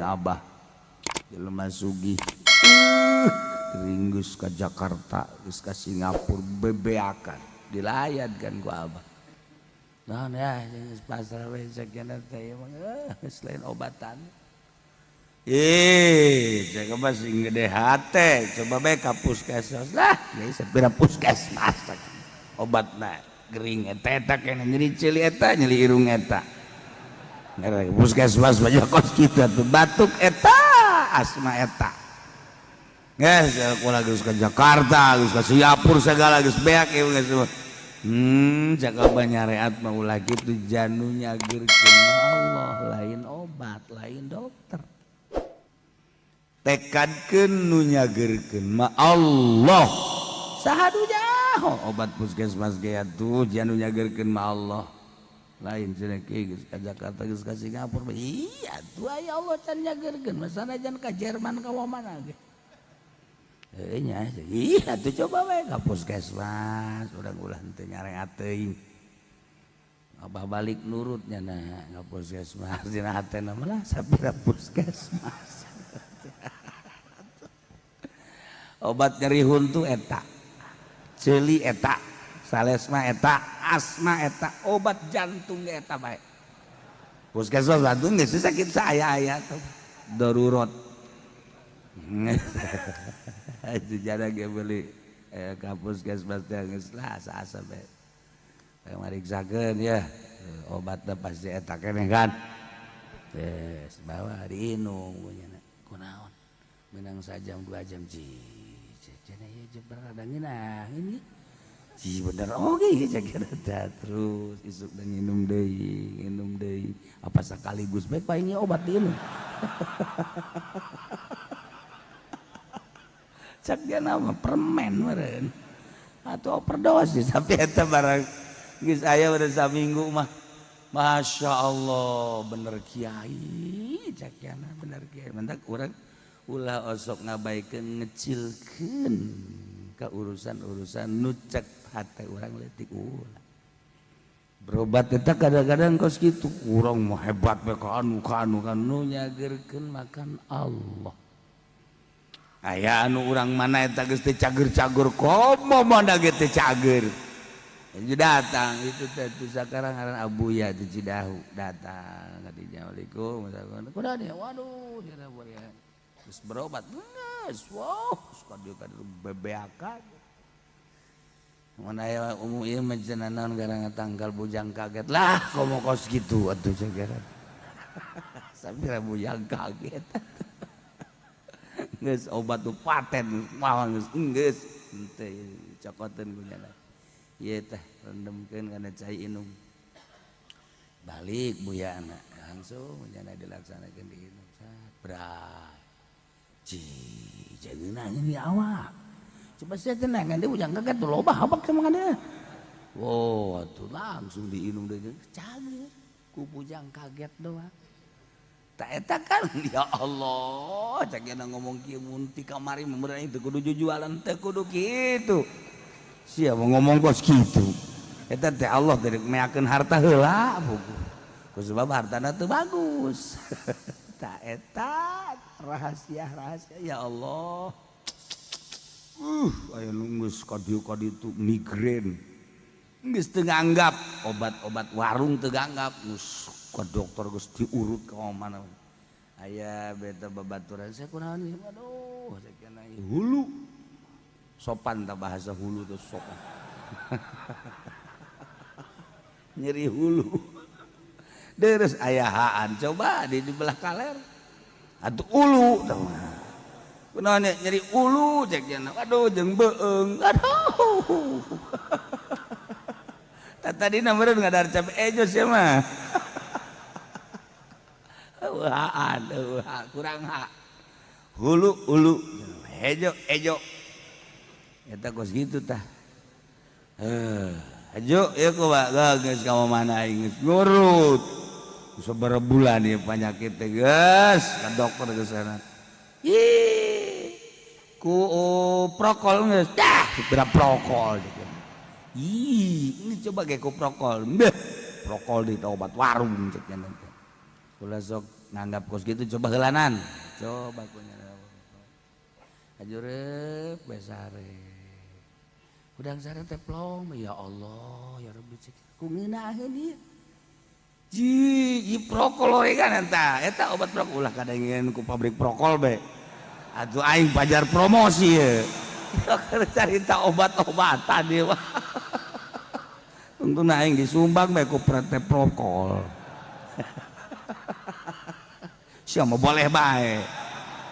abah jelema sugih ringgus ke Jakarta geus ka Singapura bebeakan dilayat kan ku abah. Naon ya geus pasrah we sakieu teh geus lain obatan. Ih, cek mah sing gede hate, coba bae ka puskesmas lah, geus sapira puskesmas obatna gering eta eta kene nyeri ceuli eta nyeri irung eta. Ngerek puskesmas banyak kos kitu atuh batuk eta asma eta. Geus kula geus ka Jakarta, geus ka Singapura segala geus beak ieu geus. Cak abah nyareat mah ulah kitu janu nyageurkeun mah Allah lain obat, lain dokter. Tekadkeun nu nyageurkeun mah Allah. Saha nu nyaho obat puskesmas ge atuh janu nyageurkeun mah Allah. Lain cenah geus ka Jakarta geus ka Singapura. Iya atuh aya Allah can nyageurkeun mah sanajan ka Jerman ka mana ge. Heuh nya iya atuh coba we ka puskesmas urang ulah teu nyareat teuing. Abah balik nurutnya nah ka puskesmas dina hatena mah lah sapira puskesmas. Obat nyeri huntu eta, ceuli eta, salesma eta, asma eta, obat jantung ge eta bae. Puskesmas jantung geus sakit saaya-aya tuh darurat. Itu jada ge beli ka puskesmas teh geus lah asa-asa bae. Mariksakeun ya, obatna pasti eta keneh kan. Geus bawa diinum punyana. Kunaon? Menang sajam 2 jam ji. Cenah ieu jeber ada ngeunah ini. Ji bener oge cek eta terus isuk dan nginum deui apa sekaligus bae paling obat diinum. Cak dia nama permen meureun atau overdosis tapi eta barang geus aya udah saminggu mah. Masya Allah bener kiai cak yana bener kiai mentak urang ulah osok ngabaikeun ngecilkeun ka urusan-urusan nu cek hate urang leutik ulah berobat eta kadang-kadang kos kitu urang mah hebat we ka anu ka anu ka nu nyageurkeun makan Allah. Aya anu urang mana eta geus teu cager-cager komo mana ge teu cager. Jadi datang itu teh tuh sekarang ngaran Abuya di Cidahu datang ka dinya Assalamualaikum kunaon ya waduh cenah ya. Terus berobat geus wow ka dieu bebeakan. Mun aya umum ieu mah cenah naon gara tanggal bujang kaget lah komo kos kitu atuh cenah. Sapira bujang kaget. Geus obat tuh paten mah geus geus henteu cokoteun ku nyana. Ieu teh rendemkeun kana cai inum. Balik buyana langsung nyana dilaksanakeun diinum sat berat. Ci jangan ini awak. Coba saya tenang dia bujang kaget tuh loba habak sama dia. Wow, tuh langsung diinum deui cager. Ku bujang kaget doang. Tak eta kan ya Allah, cak nya ngomong kieu mun ti kamari meureun itu kudu jujualan teh kudu kitu. Sia mau ngomong kos kitu. Eta teh Allah teh meakeun harta heula buku. Ku sebab hartana teu bagus. Tak eta rahasia-rahasia ya Allah. Aya nu geus ka dieu ka ditu migrain. Geus teu nganggap obat-obat warung teu nganggap geus ka dokter geus diurut ka mana. Aya beta babaturan saya kunaon ieu aduh sakieu hulu. Sopan tak bahasa hulu tuh sopan. Nyeri hulu. Terus ayahaan coba di belah kaler atuh ulu tah mah. Kunaon nyeri ulu cek cenah. Aduh jeung beueung. Aduh. Tadi meureun ngadar cabe ejo sia mah. Eueuhaan, eueuh kurang ha. Hulu ulu hejo ejo. Eta kos kitu tah. Ajo ieu kumaha geus ka mana aing geus ngurut. Sabaraha bulan ieu penyakit teh geus ka dokter geus sana. Ih ku prokol geus dah kira prokol. Ih, ini coba ge ku prokol. Beh, prokol di obat warung cek nya teh. Ulah sok nganggap kos gitu coba heulanan. Coba ku hajureup bae sare. Hudang sare teh plong, ya Allah, ya Rabbi cek. Ku ngeunaheun ieu. Ji, ieu prokol kan eta. Eta obat prokol ulah kadengeun ku pabrik prokol be. Atuh aing pajar promosi ye. Carita obat-obatan ieu mah. Tungtungna aing disumbang bae ku PT prokol. Sia mah boleh bae.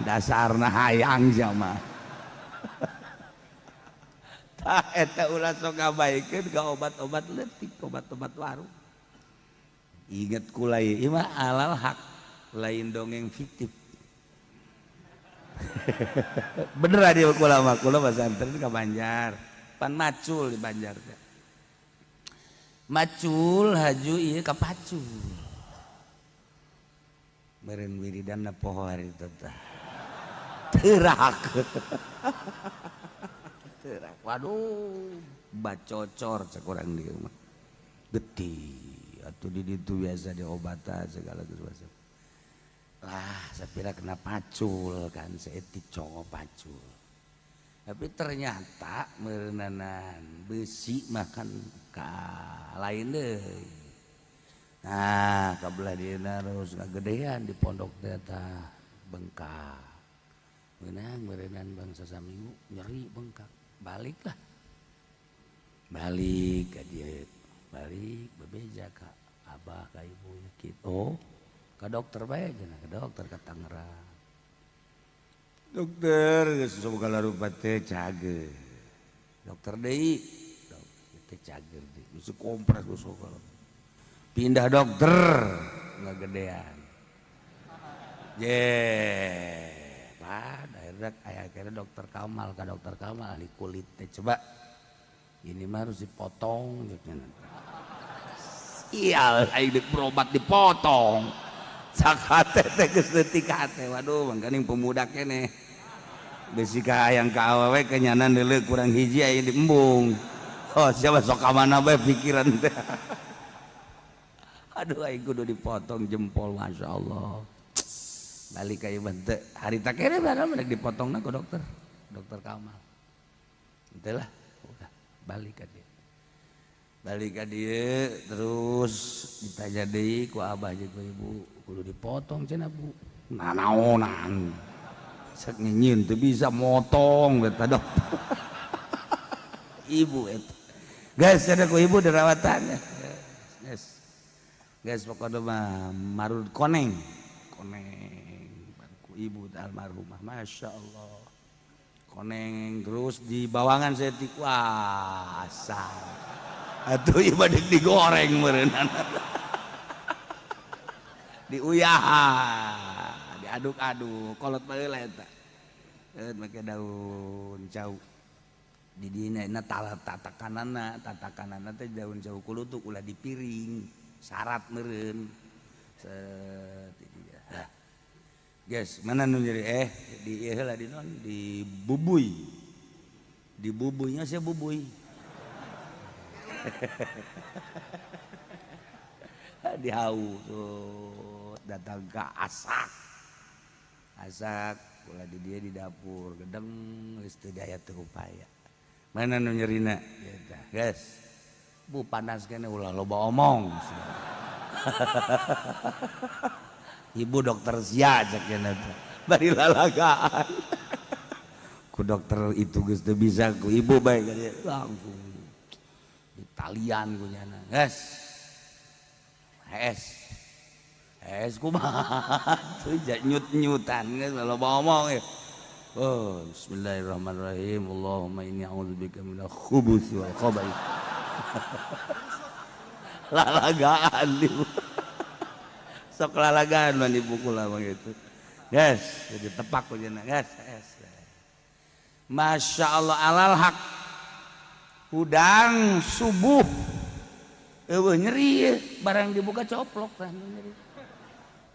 Dasarna hayang sia mah. Tah eta ulah sok ngabaikeun ka obat-obat leutik, obat-obat warung. Ingat kula ieu mah alal hak, lain dongeng fiktif. Bener dia kula mah, kula pesantren ka Banjar. Pan macul di Banjar teh. Macul haju ieu ka pacul. Meureun wiridanna poho hari itu teh. Teurak. Teurak. Waduh, bacocor cek urang dieu mah. Getih atuh di ditu biasa diobatan segala geus. Lah, sapira kena pacul kan saeutik congo pacul. Tapi ternyata meureunanan besi makan ka lain deui. Nah, kabelah dieuna terus ngagedean di pondok teh tah bengkak. Meunang meureunan bangsa saminggu nyeri bengkak. Baliklah. Balik ka dieu. Balik bebeja ka abah ka ibu kitu. Oh, ka dokter bae cenah, ka dokter ka Tangerang. Dokter geus segala rupa teh cager. Dokter deui, dokter teh cager deui. Geus kompres geus segala. Pindah dokter ngagedean. Ye, Pak, akhirnya aya akhirnya dokter Kamal, ka dokter Kamal ahli kulit teh coba. Ini mah harus dipotong gitu. Sial, aing deuk berobat dipotong. Sakate teh geus leutik hate. Waduh, mangkaning pemuda keneh. Besi ka hayang ka awewe kenyanan deuleu kurang hiji aya di embung. Oh, siapa sok ka mana bae pikiran teh. Aduh, aing kudu dipotong jempol, Masya Allah. Balik ka ieu mah teu harita keneh barang rek dipotongna ku dokter. Dokter Kamal. Henteu lah, udah balik ka dieu. Balik ka dieu terus ditanya deui ku abah jeung ku ibu, kudu dipotong cenah Bu. Nanaonan. Sek nyinyieun teu bisa motong eta dokter. Ibu eta. Geus cenah ku ibu dirawatan. Geus. Geus pokona mah marud koneng. Koneng ku ibu almarhumah, Masya Allah. Koneng terus di bawangan saeutik, wah asal. Atuh ieu mah deuk digoreng meureunana. Diuyahan, diaduk-aduk, kolot baheula eta. Make daun cau. Di dieu na tatakanana, tatakanana teh daun cau kulutuk ulah di piring, syarat meureun. Set nah. Guys, mana nu nyeri di ieu heula di non di bubuy. Di bubuynya sia bubuy. Dihau tuh datang ke asak. Asak ulah di dia di dapur gedeng geus teu daya teu upaya. Mana nu nyerina? Eta, guys. Bu panas kene ulah loba omong. Ibu dokter sia cek cenah teh. Bari lalagaan. Ku dokter itu geus teu bisa ku ibu bae langsung ditalian ku nyana. Geus. Hes. Hes kumaha tuh nyut-nyutan geus loba omong ya. Oh, bismillahirrahmanirrahim. Allahumma inni a'udzubika minal khubuthi wal khaba'ith. Lalagaan ibu. Sok lalagaan mah dipukul lah gitu. Guys, jadi tepak ku cenah, guys. Masya Allah alal hak. Hudang subuh. Eueuh nyeri barang dibuka coplok tah nu nyeri.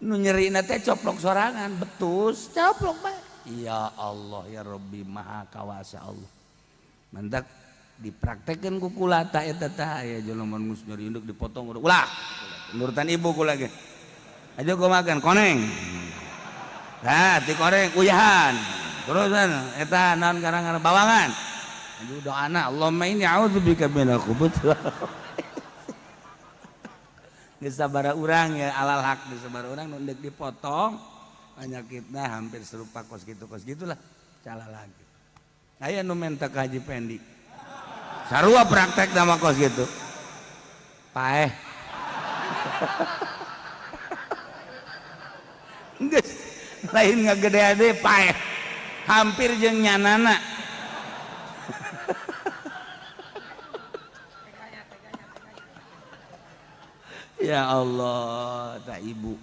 Nu nyerina teh coplok sorangan, betus coplok bae. Ya Allah ya Rabbi maha kawasa Allah. Mantak dipraktekeun ku kula ta eta tah aya jelema geus nyeri induk dipotong ulah. Nurutan ibu kula ge. Aja gua makan koneng. Nah, ti koneng uyahan. Terus eta naon karang bawangan. Aduh doana Allahumma inni a'udzubika minal khubuts. Geus sabaraha urang ya alal hak geus sabaraha urang nu deuk dipotong penyakitna hampir serupa kos gitu kos gitulah cala lagi. Aya nu menta ka Haji Pendi. Sarua praktek nama kos gitu. Paeh. Geus lain ngagede-gede paeh. Hampir jeung nyanana. Ya Allah, tak ibu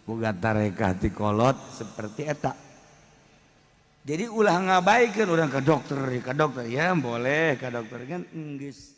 boga tarekah ti kolot seperti eta. Jadi ulah ngabaikeun urang ka dokter ya boleh ka dokter kan geus